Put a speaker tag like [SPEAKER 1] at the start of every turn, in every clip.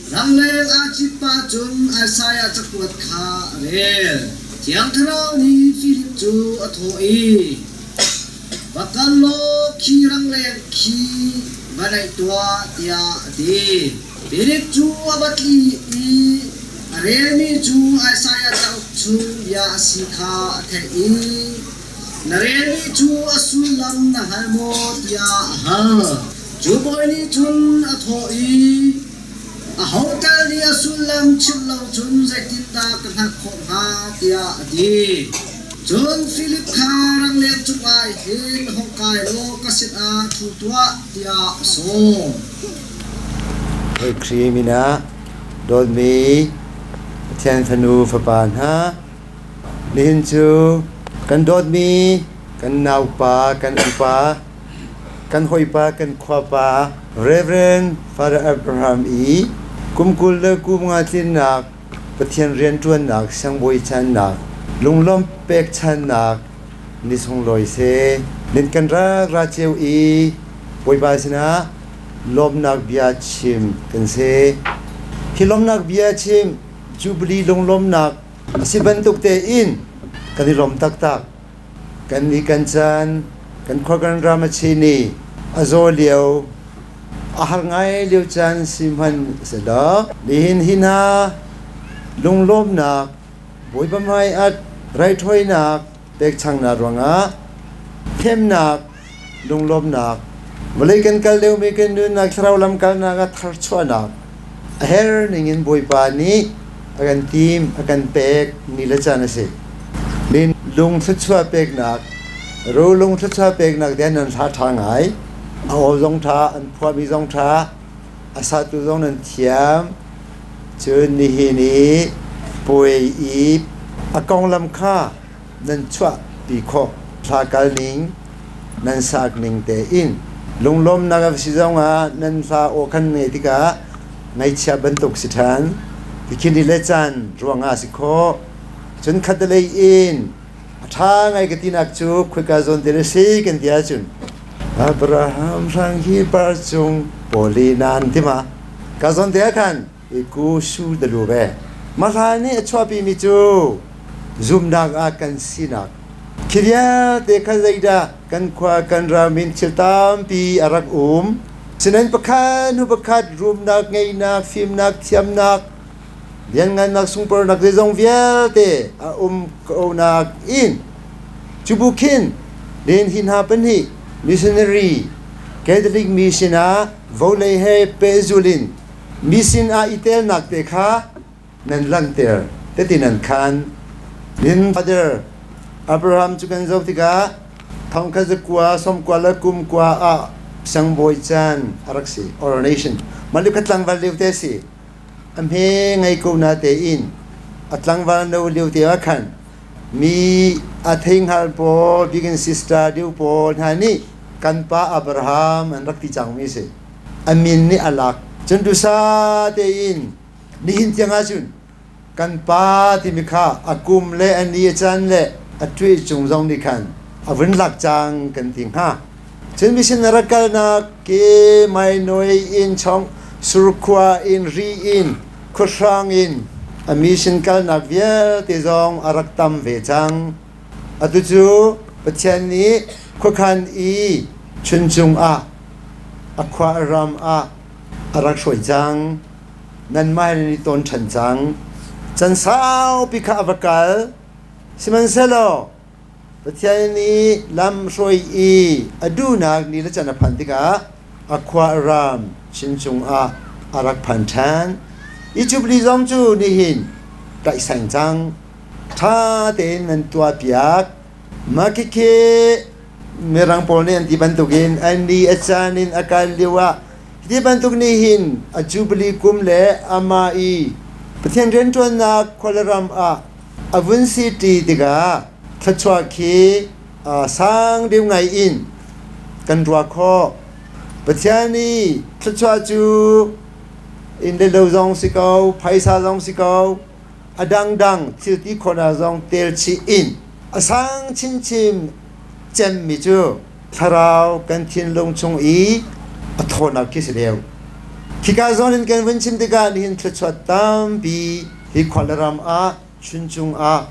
[SPEAKER 1] Rangleng aa cit pah cun Isaiah cakuat kha a rel. Thiang Thlarau nih Filip cu a thawh i, Va kal law khi rangleng khi va naih tuah, tiah a ti. Filip cu a va tli i a relmi cu Isaiah cauk chung bia a si kha a theih i, Na relmi cu a sullam na hngal maw? tiah a hal. Cu bawi nih cun a thawh i, Aho tal nih a sullam chimh lo cun zeitindah ka hngalh khawh hnga? tiah a ti. Cun Filip kha rangleng cungah hin hung kai law ka sinah ṭhu tuah, tiah a sawm.
[SPEAKER 2] Khrih min ah dawtmi Pathian fanu fapa hna, nihin cu kan dawtmi kan naupa, kan upa, kan hawipa, kan khuapa Reverend Father Abraham i kum 25 tlinnak Pathian rianṭuannak siangbawi cannak lunglawmh pekchannak ni sunglawi seh. Nan kan rak ra cio i Bawipa sinah lawmhnak bia chim kan si. Hi lawmhnak bia chim Jubilee lunglawmhnak a si bantuk tein kan i lawm taktak. Kan ni kan caan, kan khua kan ram a chin i a zaw lio, a har ngai lio caan si hmanh sehlaw nihin hi hna lunglawmhnak, Bawipa hmai ah raithawinak pekchangnak ruangah themnak, lunglawmhnak, vawlei kan kal liomi kan nunnak thlarau lam kalnak ah tharchuahnak a her ningin Bawipa nih a kan tim, a kan pek ni le caan a si. Lin lung thluachuah peknak, rolung thluachuah peknak den nan hla ṭha ngai. A aw zong ṭha, an phuahmi zong ṭha, a satu zong nan thiam. Cun nihin i puai i a konglam kha nan chuahpi khawh. Thla kal ning, nan sak ning tein lunglawmnak a si zongah nan hla aw khan ngaih tikah ngaihchia bantuk si ṭhan. Tikhin ni le caan ruangah a si khawh. Cun khatlei in a ṭha ngai ka tinak cu khoika zawn te na si kan ti ahcun Abraham hrang hi par cung pawli nan ti ma ka zawn te ah khan ku su da lu ve. Mah hla nih a chuahpimi cu zumnak ah kan sinak khi vialte kha zeidah kan khua kan ram in thil tampi a rak um. Sinain pakhat hnu pakhat rumnak, ngeihnak, fimnak, thiamnak, lianngannak, sungparnak zeizong vialte a um konak in cu bu khin len hi hna pahnih missionary Catholic mission ah vawlei he pehzul in Mi sinah i telnak te kha nan langhter tete nan khan. Nin father Abraham cu kan zoh tikah thongkhat zakua sawmkua le kumkua ah siangbawi caan a rak si ordination mah lio kha tlangval lio te a si a hme ngei ko na tein a tlangval no lio te ah khan mi a thei hngal pawl bikin sister deu pawl hna nih kan pa Abraham an rak ti cangmi a si A min nih a lak. Cun dusa tein nihin tiang ahcun kan pa timi kha a kum le a ni a caan le a ṭuih cung zong nih khan a vun lak cang kan ti hnga. Cun mission a rak kalnak ke mai noi in chong surkhua in ri in khuahrang in a mission kalnak vialte zong a rak tam ve cang. Atu cu Pathian nih khuakhan i chuncung ah a khua ram ah a rak hruai cang. Nanmah he nan i tawn ṭhan cang. Can saupi kha a va kal. Sihmanhsehlaw Pathian nih lam hruai i a duhnak ni le can a phanh tikah a khua ram chincung ah a rak phan ṭhan. Egypt li zong cu nihin tlaihseng cang. Ṭha tein nan tuahpiak. Mah khikhi Mirang pawl nih an ti bantukin an ni a caan in a kal lio ah hi bantuk nih hin a Jubilee kum le amah i Pathian rianṭuannak khuaram ah a vun si ṭi tikah thluachuah khi sang deuh ngai in kan ruah khawh. Pathian i thluachuah cu inn le lo zong si ko, phaisa zong si ko, a dangdang thil ti khawhnak zong tel chih in a sang chinchin cemmi cu thlarau kan thinlung chung i a thawnak khi si deuh. Khika zawn in kan vun chim tikah nihin thluachuah tampi hi khua le ram ah chuncung ah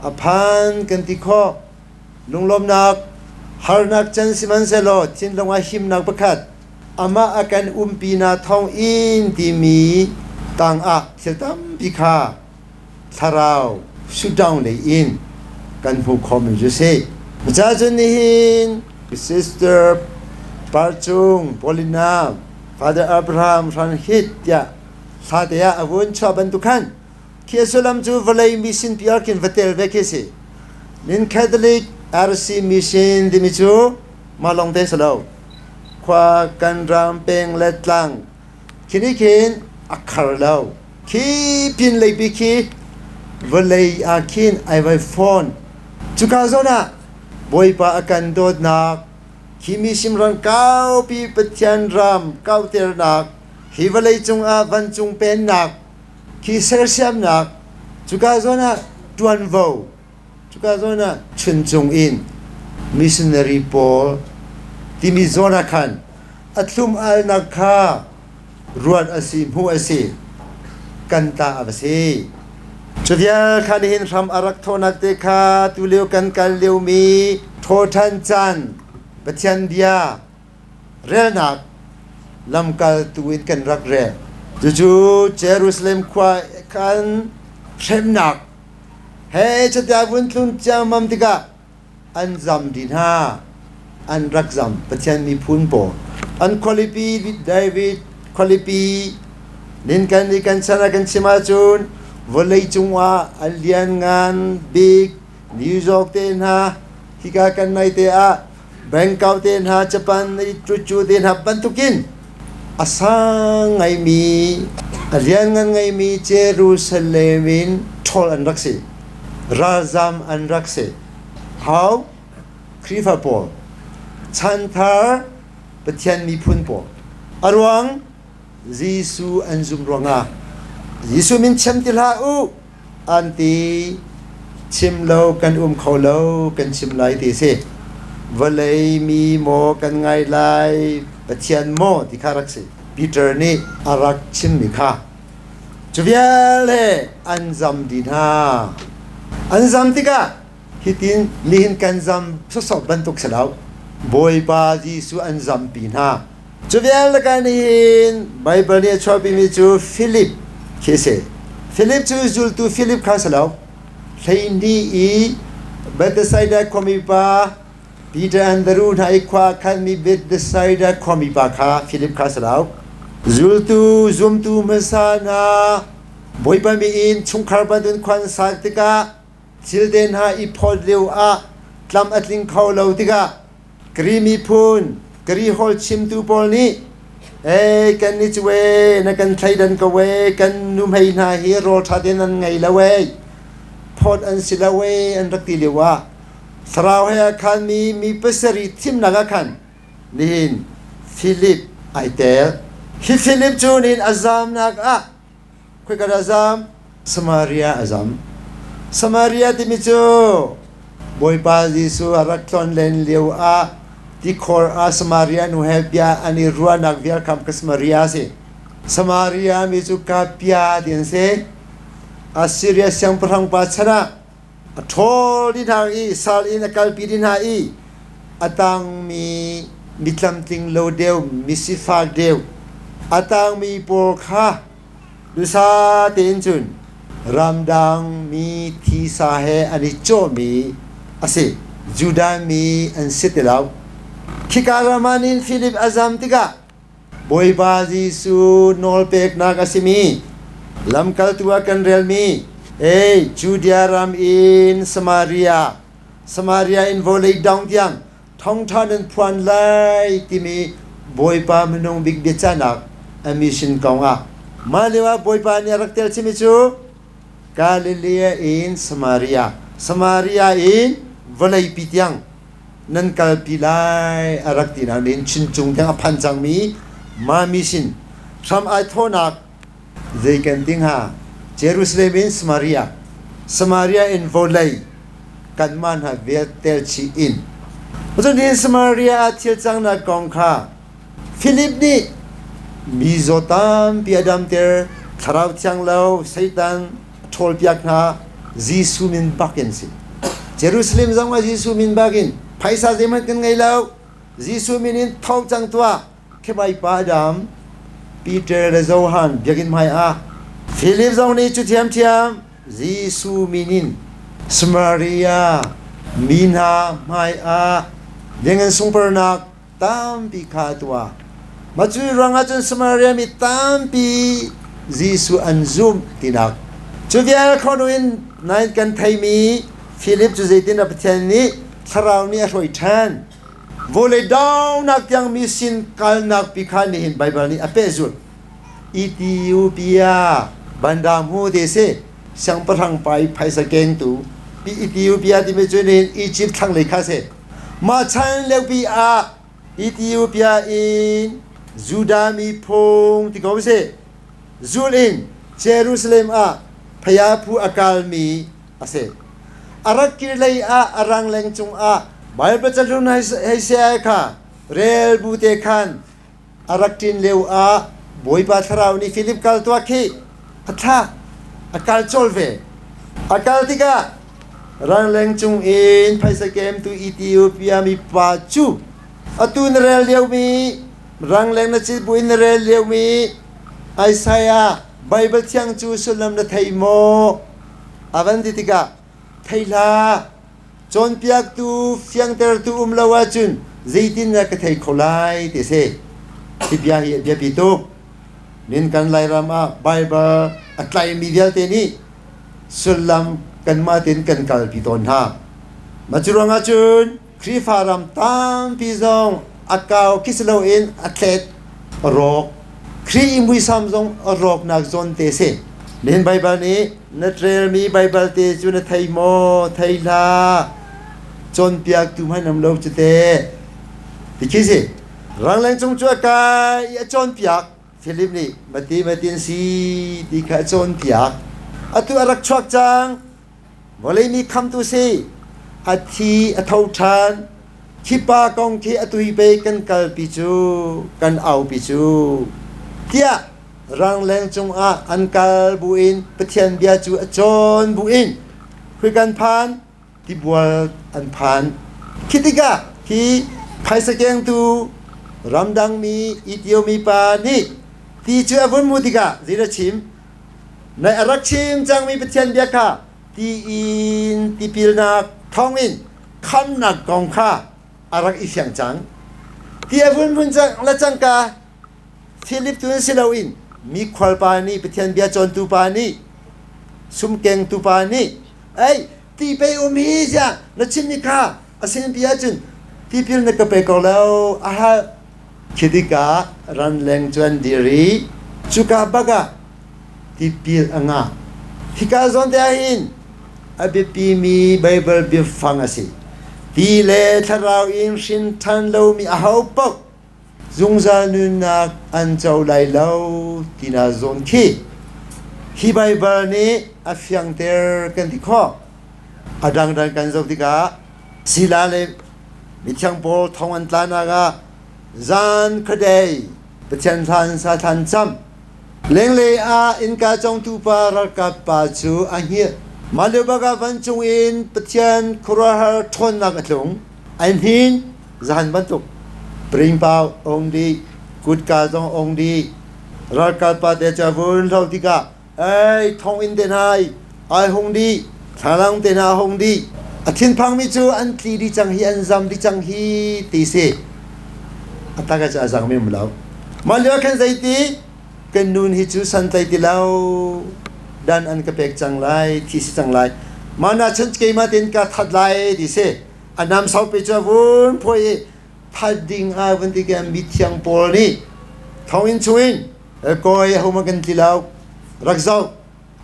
[SPEAKER 2] a phan kan ti khawh. Lunglawmnak, harnak can sihmanhsehlaw thinlung ah himnak pakhat amah a kan umpinak thawng in timi tangah thil tampi kha thlarau shutdown lei in kan hmuh khawhmi cu si. Cucaah nihin Sister Parcung Paulina Father Abraham Hran Hit tiah thla te ah a vun chuah bantuk khan khi a sullam cu vawlei mission pi khin va tel ve khi si. Nin Catholic RC mission timi cu mah lawng te si lo. Khua kan ram peng le tlang Khi nih khin a khar lo. Khi pin leipi khi vawlei ah khin ai vai fawn. Cuka zawn ah Bawipa a kan dawtnak, khi mi simran kaupi Pathian ram kauternak, hi vawlei cungah vancung pennak, khi sersiamnak, cuka zawn ah ṭuanvo, cuka zawn ah chuncung in missionary pawl timi zawn ah khan a thlum alnak kha ruat a si hmuh a si kan ta a va si. Cu vial kha nihin hram a rak thawhnak te kha tulio kan kal liomi thawṭhan caan Pathian bia relnak lamkaltu in kan rak rel. Cucu Jerusalem khua khan hremnak he cutia vun tlun ciammam tikah an zam dih hna. An rak zam Pathian miphun pawl. An khualipi David khualipi nin kan i kan chan ah kan chim ahcun vawlei cungah a lianngan bik New York te hna hika kan nai te ah Bangkok te hna Japan cucu te hna bantukin a sang ngaimi a lianngan ngaimi Jerusalem in ṭhawl an rak si. Ralzam an rak si. How? Khrihfa pawl. Chanthar Pathian miphun pawl. A ruang Jesuh an zum ruangah Jesuh min chim ti hlah u an ti. Chim lo kan um kho lo kan chim lai ti si. Vawlei mi maw kan ngai lai Pathian maw ti kha rak si. Peter nih a rak chimmi kha. Cu vialte an zam dih hna. An zam tikah hitin nihin kan zam sawsawh bantuk si lo. Bawipa Jesuh an zampi hna. Cu vialte kan nihin Baibal nih a chuahpimi cu Philip khi a si. Philip cu zultu Philip kha si lo. 12 i Bethsaida khuami pa Peter Andrew hna i khua a khanmi Bethsaida khuami pa kha Philip kha si lo. Zultu zumtu hmasa hna Bawipa mi in chungkhar bantuin khua an sak tikah thil te hna i phawt lio ah tlam a tling kho lo tikah Kri miphun, Kri holh chimtu pawl nih Ei, kan ni cu e, na kan thleidan ko e, kan nuhmei hna hi rawl ṭha tein an ngei lo e, phawt an si lo e, an rak ti lio ah Thlarau he a khanmi mi pasarih thimnak ah khan nihin Philip ai tel. Hi Philip cu nihin a zamnak ah Khoika dah a zam? Samaria a zam. Samaria timi cu Bawipa Jesuh a rak tlonlen lio ah tikhor ah Samaria nu he bia an i ruahnak vial kha ka Samaria a si. Samaria mi cu kapia ti an si. Assyria siangpahrang pa chan ah a ṭhawl dih hna i sal in a kalpi dih hna i a tangmi mi tlamtling lo deuh, mi sifak deuh, a tangmi pawl kha dusa tein cun ramdang mi thisa he an i cawhmi a si. Judah mi an si ti lo. Khika ram ah nin Philip a zam tikah Bawipa Jesuh nawlpeknak a simi lamkaltu ah kan relmi Ei Judea ram in Samaria, Samaria in vawlei dong tiang thawngṭha nan phuan lai timi Bawipa minung bik biacahnak a mission kong ah mah lio ah Bawipa nih a rak tel chimi cu Galilee in Samaria, Samaria in vawleipi tiang nan kalpi lai a rak ti nain chincung tiang a phan cangmi mah mission hram ai thawhnak zei kan ti hnga Jerusalem in Samaria Samaria in vawlei kanmah hna vel tel chih in cun Samaria ah thil cangnak kong kha Philip nih. Mi zaw tampi a damter, thlarau thiang lo, Satan a ṭhawlpiak hna, Jesuh min bak in si. Jerusalem zong ah Jesuh min bak in phaisa zeihmanh kan ngei lo. Jesuh min in tho cang tuah. Khibai pa Adam, Peter le Johan biakinn hmai ah Philip zong nih cu thiamthiam Jesuh min in Samaria mi hna hmai ah lianngan sungparnak tampi kha a tuah. Mah cu ruangah cun Samaria mi tampi Jesuh an zumh tinak. Cu vial khonu in nain kan theimi Philip cu zeitindah Pathian nih Thlarau nih a hruai ṭhan. Vawlei donghnak tiang mi sin kalnak pi kha nihin Baibal nih a pehzulh. Ethiopia banda hmu te si siangpahrang pa i phaisa kengtu pi Ethiopia timi cu nihin Egypt thlanglei kha si. Mah chan liopi ah Ethiopia in Judah miphung ti ko si zul in Jerusalem ah phaya phu a kalmi a si. A rak kir lei ah a rangleng cungah Baibal cahlun hei si ai kha rel bu te khan a rak ṭin lio ah Bawipa Thlarau nih Filip kal tuah khi a thlah, a kal colh ve. A kal tikah rangleng cung in phaisa kemtu Ethiopia mipa cu atu na rel liomi rangleng na cit buin na rel liomi Isaiah Baibal thiang cu sullam na thei maw? A van ti tikah thei hlah. Cawnpiaktu fiangtertu um lo ahcun zeitindah ka thei kho lai ti a si. Hi bia hi a biapi tuk. Nin kan Lairam ah Baibal a tlaimi vialte nih sullam kanmah tein kan kalpi tawn hna. Mah cu ruangah cun Khrihfa ram tampi zong a kau khi si loin a thlet, a rawk. Khrih i muisam zong a rawknak zawn te si. Nihin Baibal nih na relmi Baibal te cu na thei maw? Thei hlah. Cawnpiaktu hmanh um lo cu teh. Ti khi si. Rangleng cung cu a kai i a cawnpiak. Philip nih mati matin si ti kha a cawnpiak. Atu a rak chuak cang. Vawlei mi khamtu si. A thi a tho ṭhan. Khi pa kong khi atu hi pei kan kalpi cu, kan aupi cu. Tiah rangleng cungah an kal buin Pathian bia cu a cawn buin hui kan phan, tibual an phan. Khi tikah hi phaisa kengtu ramdangmi Ethiopia pa nih ti cu a vun hmuh tikah zeidah chim? Na a rak chim cangmi Pathian bia kha ti in tipilnak thawngin khamnak kong kha a rak i fiang cang. Ti a vun hmun le cangka Philip tu si loin mi khualpa nih Pathian bia cawntu pa nih sumkengtu pa nih ei ti pei um hi ziah na chimmi kha a sin pi ahcun tipil na ka pe ko lo a hal. Khi tikah ranleng cu an dir i cuka bak ah tipil a ngah. Hika zawn te ahhin a biapimi Baibal biafang a si. Ti le Thlarau in hrin ṭhan lomi ahopaoh zungzal nunnak an co lai lo tina zawn khi hi Baibal nih a fiangter kan ti khawh. A dangdang kan zoh tikah Sila le mithiang pawl thong an tlanak ah zan khuadei Pathian thlan sa thlan cam lenglei ah innka congtu pa ralkap pa cu a hngilh. Mah lio bak ah vancung in Pathian khuaruahhar ṭhawnnak a tlung. Ai hnin zahan bantuk pringpau ong dih, kutka zong ong dih. Ralkap pa te cu a vun hlo tikah ei thonginn te hna ai hung dih, thlalang te hna a hung dih. A thinphangmi cu an tli dih cang hi, an zam dih cang hi ti si. A tak ah cun a zangmi um lo. Mah lio ah khan zeiti kan nun hi cu santlai ti lo dan an ka pek cang lai thi si cang lai mah na cun keimah tein ka that lai ti si a nam saupi cu a vun phuai i that ding ah vun ti ke mithiang pawl nih thonginn chungin kawi ho ma kan tli lo rak zoh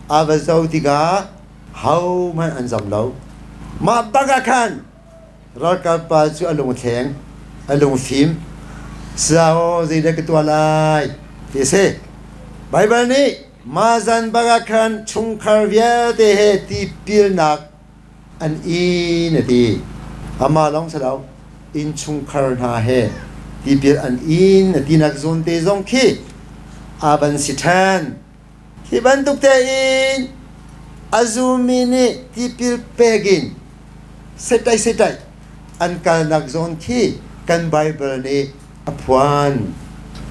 [SPEAKER 2] a va zo tikah ho hmanh an zam lo mah bak ah khan Ralkap pa cu a lung thleng, a lungfim. Sao zeidah ka tuah lai ti a si. Baibal nih mah zan bak ah khan chungkhar vialte he tipilnak an in a ti. Amah lawng si lo, innchungkhar hna he tipil an in a tinak zawn te zong khi. a van si ṭhan. Hi bantuk tein a zummi nih tipil pek in setaih setaih an kalnak zawn khi kan Baibal nih a phuan.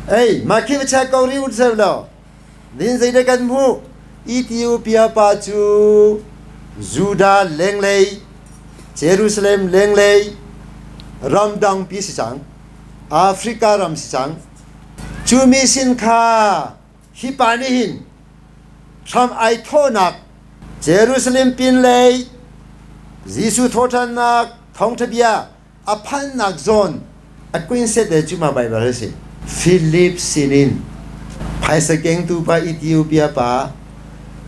[SPEAKER 2] Ei, mah khi va check ko rih u seh law, nin zeidah kan hmuh? Ethiopia pa cu Judah lenglei, Jerusalem lenglei, ramdangpi si cang, Africa ram si cang. Cu mi sin kha hi pa nih hin hram ai thawhnak Jerusalem pinlei Jesuh thawhṭhannak thawngṭha bia a phannak zawn a quinset le cu ma Baibal a si. Philip sinin phaisa kengtu pa Ethiopia pa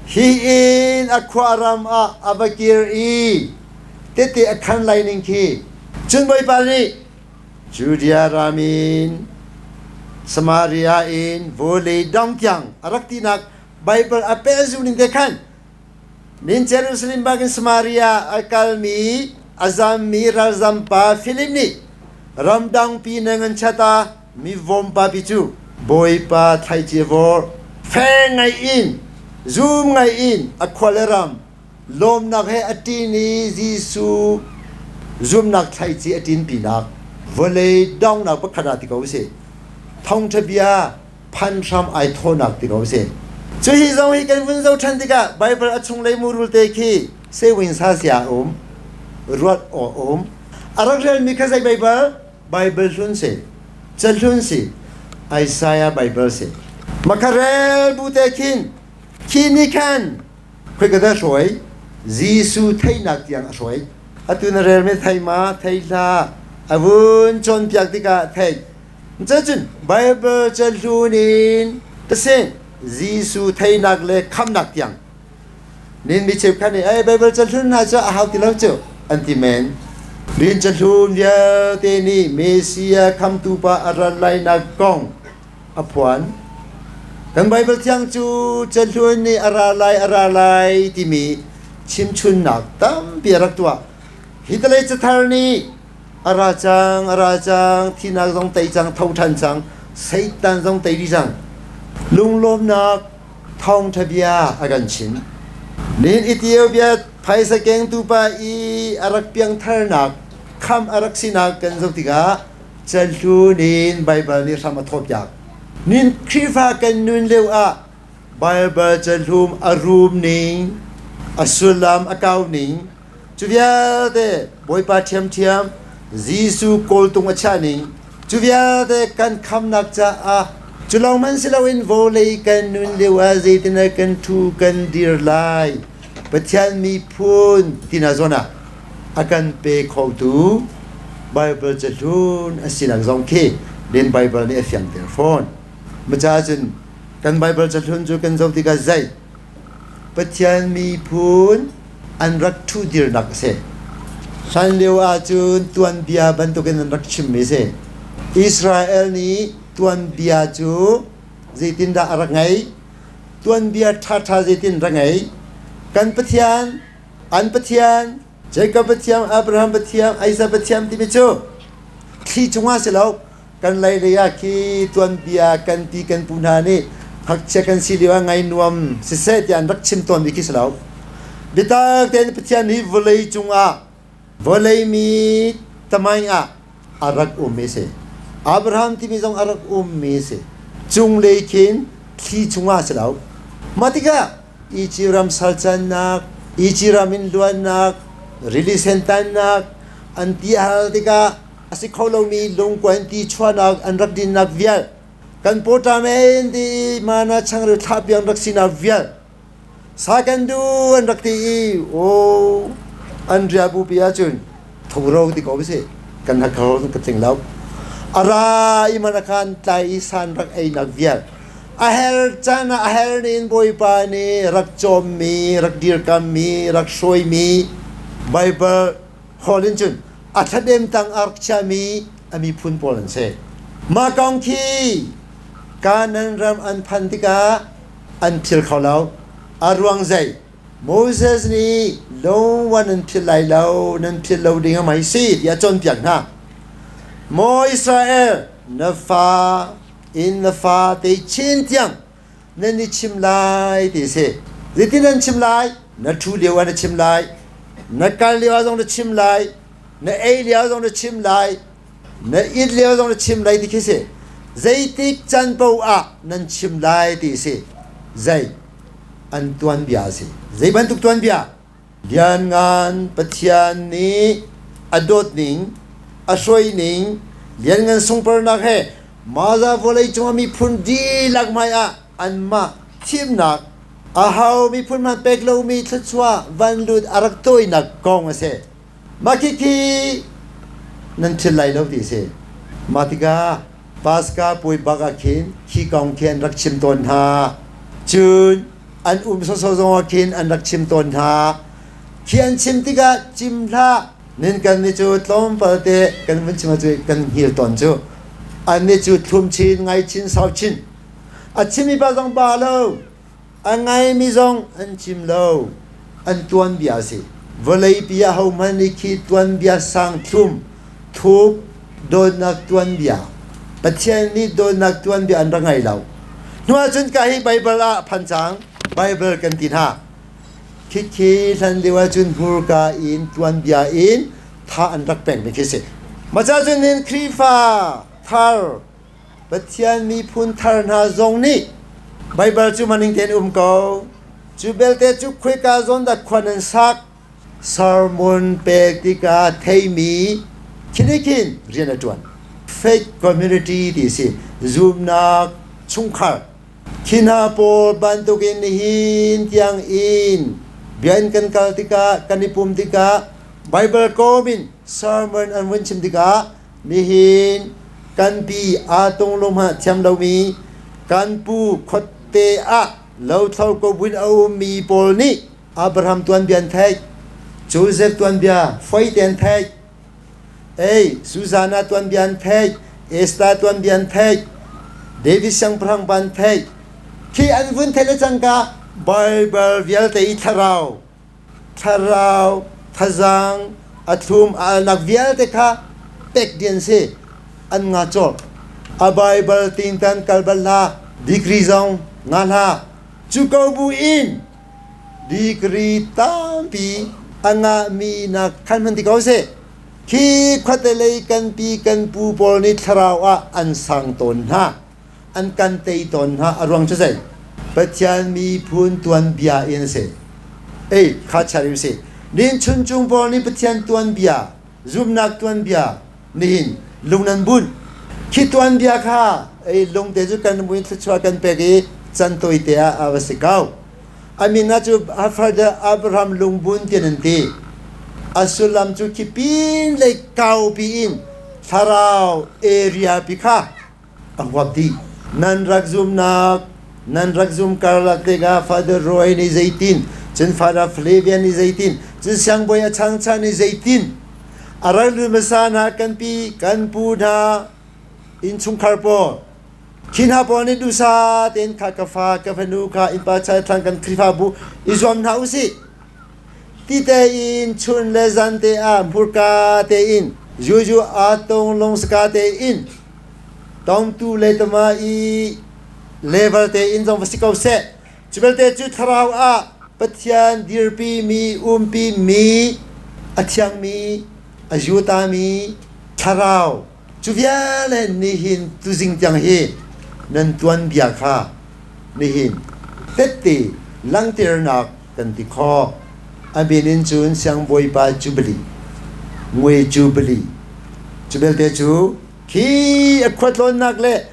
[SPEAKER 2] hi in a khua ram ah a va kir i tete a khan lai ning khi cun Bawipa nih Judea ram in Samaria in vawlei dong tiang a rak tinak Baibal a pehzul ning te khan min Jerusalem bak in Samaria a kalmi a zammi ralzam pa Philip nih ramdangpi na ngan chata mi vawmpa pi cu Bawipa thlaici vor fe ngai in zum ngai in a khua le ram Lawmnak he a ṭin i Jesuh zumnak thlaici a ṭinpinak vawlei donghnak pakhat ah ti ko usih. Thawngṭha bia phan hram ai thawhnak ti ko usih. Cu hi zong hi kan vun zoh ṭhan tikah Baibal a chunglei murul te khi sewin sa sia a um, ruat aw a um. A rak relmi kha zei Baibal? Baibal hlun si, cahlun si, Isaiah Baibal si. Makharel bu te khin khi ni khan Khoika dah hruai? Jesuh theihnak tiang a hruai. Atu na relmi thei ma, thei hlah. A vun cawnpiak tikah theih. Cun Baibal cahlun in tasin Jesuh theihnak le khamnak tiang. Nin mi cheukhat nih, "Ei, Baibal cahlun hna cu a hau ti lo cu," an ti men. Rin cahlun vialte nih Messiah khamtu pa a rat lainak kong a phuan. Kan Baibal Thiang cu cahlun nih a ra lai a ra lai timi chimchunnak tampi a rak tuah. Hi talei cathar nih a ra cang, a ra cang, thihnak zong tei cang, tho ṭhan cang, Satan zong tei dih cang. Lunglawmnak thawngṭha bia a kan chim. Nihin Ethiopia phaisa kengtu pa i a rak piangtharnak, kham a rak sinak kan zoh tikah Cahlun in Baibal nih hram a thawpiak. Nin Khrihfa kan nun lio ah Baibal cahlum a rum ning, a sullam a kau ning, cu vialte Bawipa ṭhiamṭhiam Jesuh kawltung a chiah ning, cu vialte kan khamnak caah cu lawng hmanh si loin vawlei kan nun lio ah zeitin kan ṭhu kan dir lai Pathian miphun tina zawn ah a kan pe khotu Baibal cahlun a sinak zong khi den Baibal nih a fiangter fawn. Maca cun kan Baibal cahlun cu kan zoh tikah zei Pathian miphun an rak ṭhudirnak a si. Hlan lio ahcun tuanbia bantukin an rak chimmi a si. Israel nih tuanbia cu zeitindah a rak ngeih? Tuanbia ṭhaṭha zeitin rak ngei? Kan Pathian An Pathian, Jacob Pathian, Abraham Pathian, Isaac Pathian timi cu thli cungah si lo kan lei lei ah khi tuanbia kan pi kan pu hna nih ngakchia kan si lio ah ngai nuam siseh tiah an rak chim tawnmi khi si lo. Biatak tein Pathian hi vawlei cungah vawlei mi tamaing ah a rak ummi si. Abraham timi zong a rak ummi si. Cunglei khin thli chungah si lo. Mah tikah Egypt ram salcannak, Egypt ram in luannak, rili sen tannak, an ti hal tikah a si kho lomi lungkuan ti chuahnak an rak dinnak vial, kan pawṭam en ti i mana changreu thlahpiak rak sinak vial, sa kan du an rak ti i aw an ria bupi ahcun thoro ti ko si kan hakho ka tling lo a ra i man a khan tlai i san rak einak vial A her caan ah a her nin Bawipa nih rak cawmmi, rak dirkammi, rak hruaimi Baibal hall in cun a thladem tang a rak chiami a miphun pawl an si. Mah kong khi Kanaan ram an phan tikah an phil kho lo. A ruang zei? Moses nih lungwan nan philh lai lo, nan philh lo ding a mei si tiah a cawnpiak hna. Maw Israel, na fa in na fa te chin tiang. nan i chim lai ti si. Zeitin nan chim lai? Na ṭhu lio ah na chim lai, na kal lio ah zong na chim lai, na ei lio zong na chim lai, na it lio zong na chim lai ti khi si. Zeitik can paoh ah nan chim lai ti si. Zei? An tuanbia a si. Zei bantuk tuanbia? Lianngan Pathian nih a dawtning, a hruaining, lianngan sungparnak he mahza vawleicung ah miphun dihlak hmaiah anmah thimnak aho miphun hmanh pek lomi thluachuah van lut a rak tawinak kong a si. Mah khikhi nan thil lai lo ti a si. Mah tikah Paska puai bak ah khin khi kong khi an rak chim tawn hna. Cun an um sawsawh zong ah khin an rak chim tawn hna. Khi an chim tikah cim hlah nin kan nih cu tlawmpal te kan vun chim ahcun kan hngil tawn cu. An nih cu thlum chin, ngai chin, sau chin. A chimmi pa zong ba lo. A ngaimi zong an chim lo. An tuanbia a si. Vawleipi ah hohmanh nih khi tuanbia sang thlum, thuk, dawtnak tuanbia, Pathian nih dawtnak tuanbia an rak ngei lo. Hnu ahcun ka hi Baibal ah a phan cang. Baibal kan ti hna. Khikhi hlan lio ahcun hmurka in tuanbia in tha an rak pekmi khi si. Mah cun hin Khrihfa thar Pathian miphun thar hna zong nih Baibal cu maning tein um ko. Cu belte cu khoika zawn dah khua nan sak? Sermon pek tikah theimi khi khin rian a ṭuan. Faith community ti si. Zumnak chungkhar. Khi hna pawl bantukin nihin tiang in bia in kan kal tikah, kan i pum tikah, Baibal kawm in sermon an vun chim tikah Nihin kan pi aa tunglung hmanh thiam lomi kan pu khuate ah lothlo ko buin a ummi pawl nih Abraham tuanbia an theih, Joseph tuanbia foi te an theih, ei Susanna tuanbia an theih, Esther tuanbia an theih, David siangpahrang pa an theih. Khi an vun theih le cangka Bible vialte i thlarau thlarau thazaang a thlum a alnak vialte kha pek ding an si. An nga cawk. A Baibal tingtan kal bal hlah. Degree zong nga hlah. Cu ko bu in degree tampi a ngahmi nak khan hman ti ko seh. Khi khuate lei kan pi kan pu pawl nih thlarau ah an sang tawn hna. An kan tei tawn hna. A ruang cu zei? Pathian miphun tuanbia in a si. Ei, kha chia rih usih. Nihin chuncung pawl nih Pathian tuanbia, zumhnak tuanbia, nihin lung nan bunh. Khi tuanbia kha ei lung te cu kan buin thluachuah kan pek i can tawite ah a va si ko. A min ah cu Father Abraham lungbun tian an ti. A sullam cu khi pin lei kau pi in thlarau area pi kha a huap dih. Nan rak zumnak, nan rak zum karlak tikah Father Roy nih zeitin, cun Father Flavian nih zeitin, cun siangbawi a changchan nih zeitin, a rak lut hmasa hna kan pi, kan pu hna, innchungkhar pawl, khi hna pawl nih duhsah tein kha ka fa, ka fanu kha innpa chai thlang kan Khrihfabu i zuam hna usih. Ti tein chun le zan te ah hmurka tein zuzu aa tong lungsaka tein tongtu le tama i level tein zong va si ko seh. Cu belte cu thlarau ah Pathian dirpi mi, umpi mi, a thiangmi, a jutami thlarau cu vialte nihin tuzing tiang hi nan tuanbia kha nihin tette langhternak kan ti khawh. A min in cun Siangbawipa Jubilee, Ngui Jubilee. Cu belte cu khi a khuatlawnnak le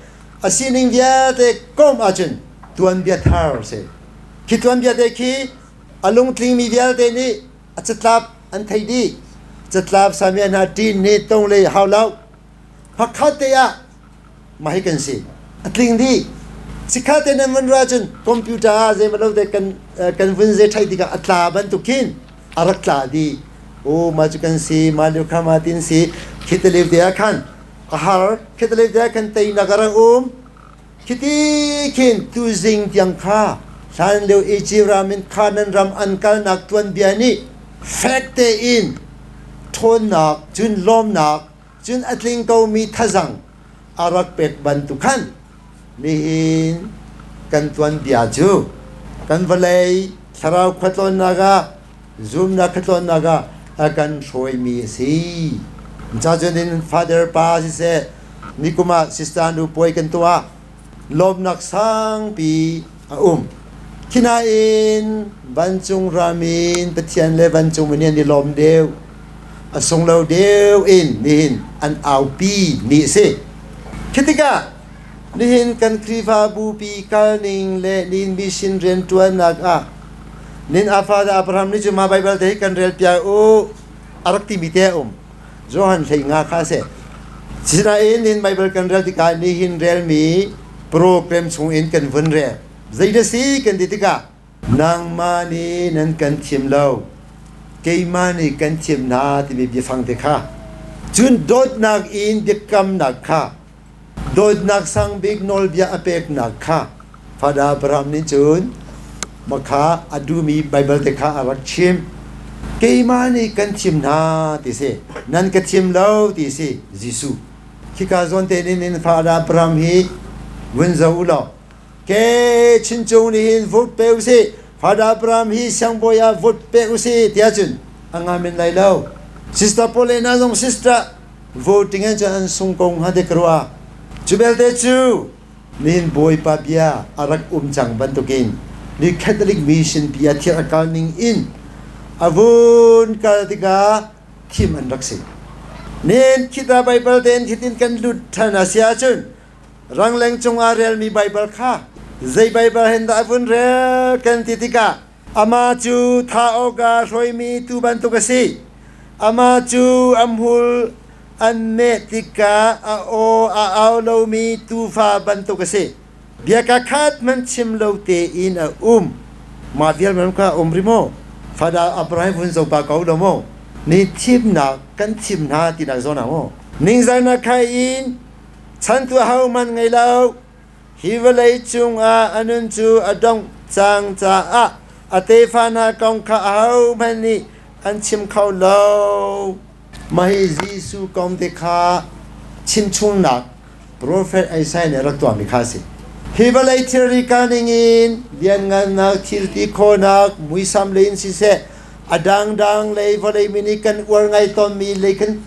[SPEAKER 2] a sining vialte kom ahcun tuanbia thar si. Khi tuanbia te khi a lungtlingmi vialte nih a catlap an thei dih. Catlap samia hna ṭin nih tong le hau lo. Pakhat te ah mah hi kan si. A tling dih. Sikha te nan vun ra cun computer ah zeimalo te kan kan vun ze thai tikah a tla bantuk khin a rak tla dih. O ma cu kan si, ma liu kha ma tin si. Khi te liu te ah khan a har, khi te liu te ah khan teinak a rak um. Khiti khin tuzing tiang kha hlan lio Egypt ram in Canaan ram an kalnak tuanbia nih fek tein ṭhawnnak cun lawmnak cun a tling komi thazang a rak pek bantuk khan nihin Kan tuanbia cu kan vawlei thlarau khuatlawnnak ah zumnak khuatlawnnak ah a kan hruaimi a si. Ca cun in Father pa siseh nikum ah sister nu puai kan tuah lawmnak sangpi a um. Khinain vancung ram in Pathian le vancung mi nih an i lawm deuh. A sunglo deuh in nihin an aupi ni a si. Khi tikah nihin kan Khrihfabu pi kalning le nihin mission rianṭuannak ah nin a father Abraham nih cu mah Baibal te hi kan rel piak u a rak timi te a um. Johan 15 kha a si. Sinain nihin Baibal kan rel tikah nihin relmi program chung in kan vun rel. Zei na si kan ti tikah nangmah nih nan kan thim lo, keimah nih kan thim hna timi biafang te kha. Cun dawtnak in biakamnak kha Dawtnak sangbik nawlbia a peknak kha Father Abraham nih cun makha a duhmi Baibal te kha a rak chim. Keimah nih kan thim hna ti si, nan ka thim lo ti si Jesuh. Khika zawn te nin in Father Abraham hi vun zo u law, ke chincung nih hin vote pe usih, Father Abraham hi siangbawi ah vote pe usih tiah cun a ngamen lai lo. Sister Paulina zong sister voting in cun an sung ko hnga te ka ruah. Cu belte cu nihin Bawipa bia a rak um cang bantukin ni Catholic mission bia thil a kal ning in a vun kal tikah thim an rak si. Nihin khita Baibal tein hitin kan lut ṭhan a si ahcun rangleng cungah relmi Baibal kha zei Baibal hen dah a vun rel kan ti tikah Amah cu thah awkah hruaimi tuu bantuk a si. Amah cu a hmul an meh tikah a aw a au lomi tuufa bantuk a si. Bia kakhat hmanh chim lo tein a um. Mah vial man kha um ri maw? Fada Abraham vun zo pa ko lo maw? Ni thimnak kan thim hna tinak zawn ah maw? Ningzahnak khai in chantu ahohmanh ngei lo. Hi vawlei cungah a nun cu a dongh cang caah a tefa hna kong kha ahohmanh nih an chim kho lo. Mah hi Jesuh kong te kha chimchungnak profet Isaiah nih a rak tuahmi kha a si. Hi vawlei thilri kal ningin lianngannak thil ti khawhnak muisam lei in siseh a dangdang lei vawlei mi nih kan uar ngai tawnmi lei khan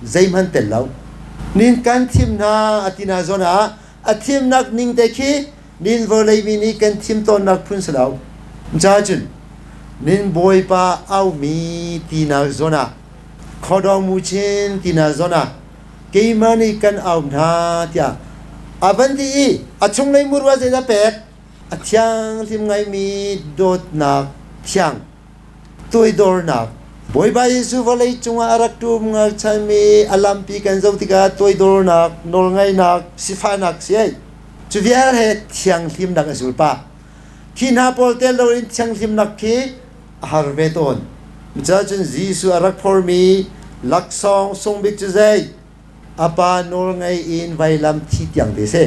[SPEAKER 2] zeihmanh tel lo. Nin kan thim hna a ti hna zawn ah a thimnak ning te khi nin vawlei mi nih kan thim tawnnak phun si lo. Ca cun nin Bawipa aumi tinak zawn ah khuadawng muchin tinak zawn ah keimah nih kan au hna tiah a van ti i a chunglei murua zeidah pek a thianghlim ngaimi dawtnak thiang Toidornak. Bawipa Jesuh vawlei cungah a rak ṭum ngakchanmi a lampi kan zoh tikah toidornak, nawlngaihnak, sifahnak si ai. Cu vial he thianghlimnak a zul pah. Khi hna pawl tel loin thianghlimnak khi a har ve tawn. Cucun Jesuh a rak phormi laksawng sungbik cu zei? A pa nawlngei in vailam thi tiang te si.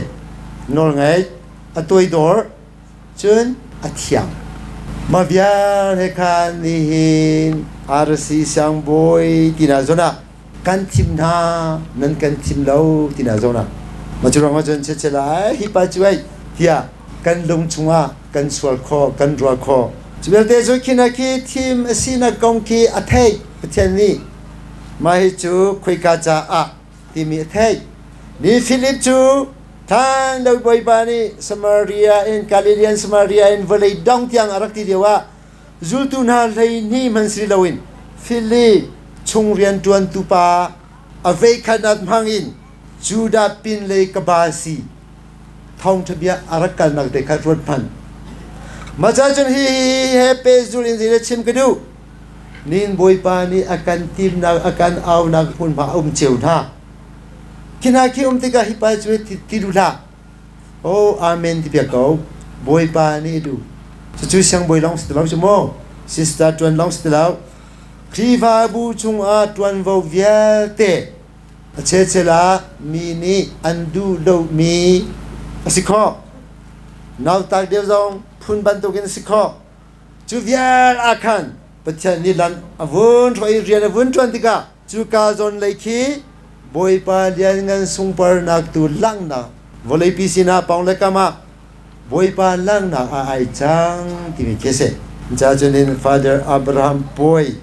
[SPEAKER 2] Nawlngei, a toidor, Cun a thiang. Mah vial he khan nihin RC siangbawi tina zawn ah kan thim hna nan kan thim lo tina zawn ah mah cu ruangah cun chiatchiat lai hi pa cu ai tiah kan lung chungah kan sual khawh kan ruah khawh. Cu vialte cu khi na khi thim a sinak kong khi a theih Pathian nih mah hi cu khoika caah timi a theih. Ni Philip cu Than lo Bawipa nih Samaria in Galilean Samaria in vawlei dong tiang a rak ti lio ah zultu hna 12 hmanh si loin Philip chung rianṭuantu pa a veikhat hmang in Judah pinlei kaba si thawngṭha bia a rak kalnak te kha ruat hmanh. Mah ca cun hi he pehzul in zei chim ka duh. Nin Bawipa nih a kan timnak a kan aunak hmunhma a um cio hna. Khi hna khi um tikah hi pa cu ti duh hlah. Oh, amen ti piak ko. Bawipa nih a duh. Cucu siangbawi lawng si ti lo cu mu. Sister ṭuan lawng si ti lo. Khrihfabu chungah ṭuanvo vialte a chechel ah mi nih an duh lomi a si khawh. Nautak deuh zong phun bantukin a si khawh. Cu vial ah khan Pathian nih lam a vun hruai i rian a vun ṭuan tikah cuka zawn lei khi Bawipa lianngan sungparnak tu langhnak vawleipi sinah pawng le kam ah. Bawipa langhnak ah ai cang timi khi a si. Ca cun Father Abraham Puai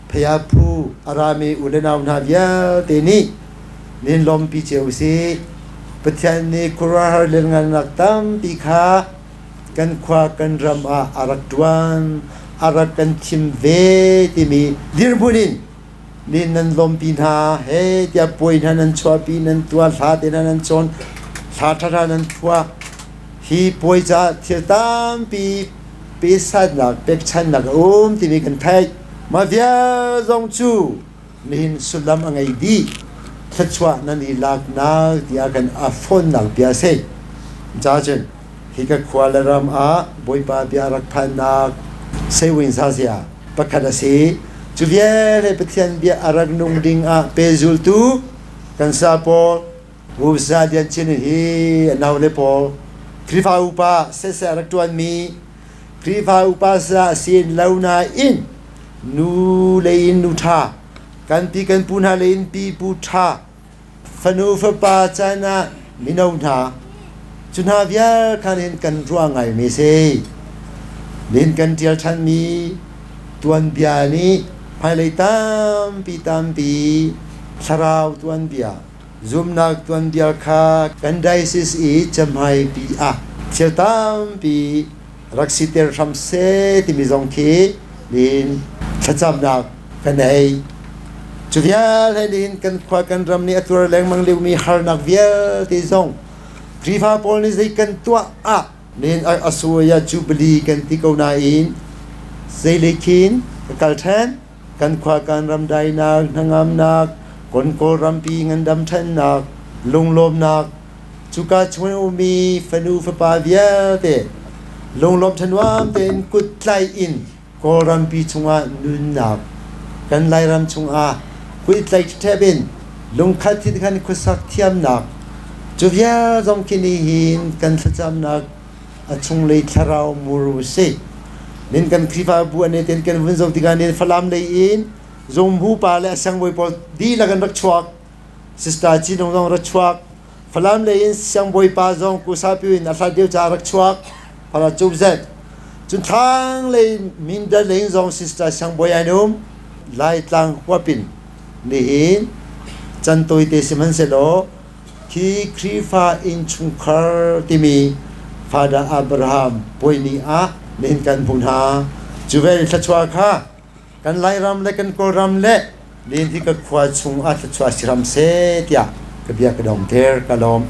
[SPEAKER 2] Phayaphu a rami u le nau hna vialte nih nin lawmpi cio usih. Pathian nih khuaruahhar lianngannak tampi kha kan khua kan ram ah a rak ṭuan, a rak kan thim ve timi dirhmun in nin nan lawmpi hna he tiah puai hna nan chuahpi nan tuah hla te hna nan cawn hla ṭhaṭha nan phuah hi puai caah thil tampi pesatnak pekchannak a um timi kan theih mah vial zong cu nihin sullam a ngei dih thluachuah nan i laknak tiah kan a fawnnak bia a si ca cun hi ka khua le ram ah Bawipa bia rak phannak seiwin zazia pakhat a si cu vialte Pathian bia a rak nung ding ah pezultu kan sa pawl Usa Lian Chin hi a nau le pawl Khrihfa upa seseh a rak ṭuanmi Khrihfa upa sa sin lo nain nu lei in nu ṭha kan pi kan pu hna lei in pi pu ṭha fanu fapa caan ah mino hna cu hna vial khan hin kan ruah ngaimi si nin kan ṭial ṭhanmi tuanbia nih hmailei tampi tampi thlarau tuanbia Zumhnak tuanbia kha kan diocese i cahmaipi ah thil tampi rak siter hram seh timi zong khi nihin thlacamnak ka nei. Cu vialte nihin kan khua kan ram nih a tuar lengmang liomi harnak vialte zong Khrihfa pawl nih zei kan tuah ah nihin a suai ah Jubilee kan ti ko nain zeilei khin ka kal ṭhan. Kan khua kan ram dainak, hnangamnak, kon Kawlrampi ngandam ṭhannak, lunglawmnak, cuka chung in ummi fanu fapa vialte lunglawm thanuam tein kut tlaih in Kawlrampi chungah nunnak, kan Lairam chungah kut tlaih ṭhep in lungkhat hin khan khuasak thiamnak, cu vial zong khi nihin kan thlacamnak a chunglei thlarau muru si. Nin kan Khrihfabu an ten kan vun zo tikah nin Falam lei in zungmu pa le a siangbawi pawl dihlak an rak chuak. Sister Cinung zong rak chuak. Falam lei in siangbawi pa zong Kusapi in a hlat deuh ca rak chuak. Pala cup zet. Cun thlang lei Mindat lei in zong Sister siangbawi an um. Laitlang huapin nihin can tawite sihmanhsehlaw Khi Khrihfa innchungkhar timi Father Abraham puai ni ah nihin kan hmuh hna. Cu ve thluachuah kha kan Lairam le kan Kawlram le nihin hi ka khua chung ah thluachuah si hram seh tiah ka bia ka dong ter ka lawm.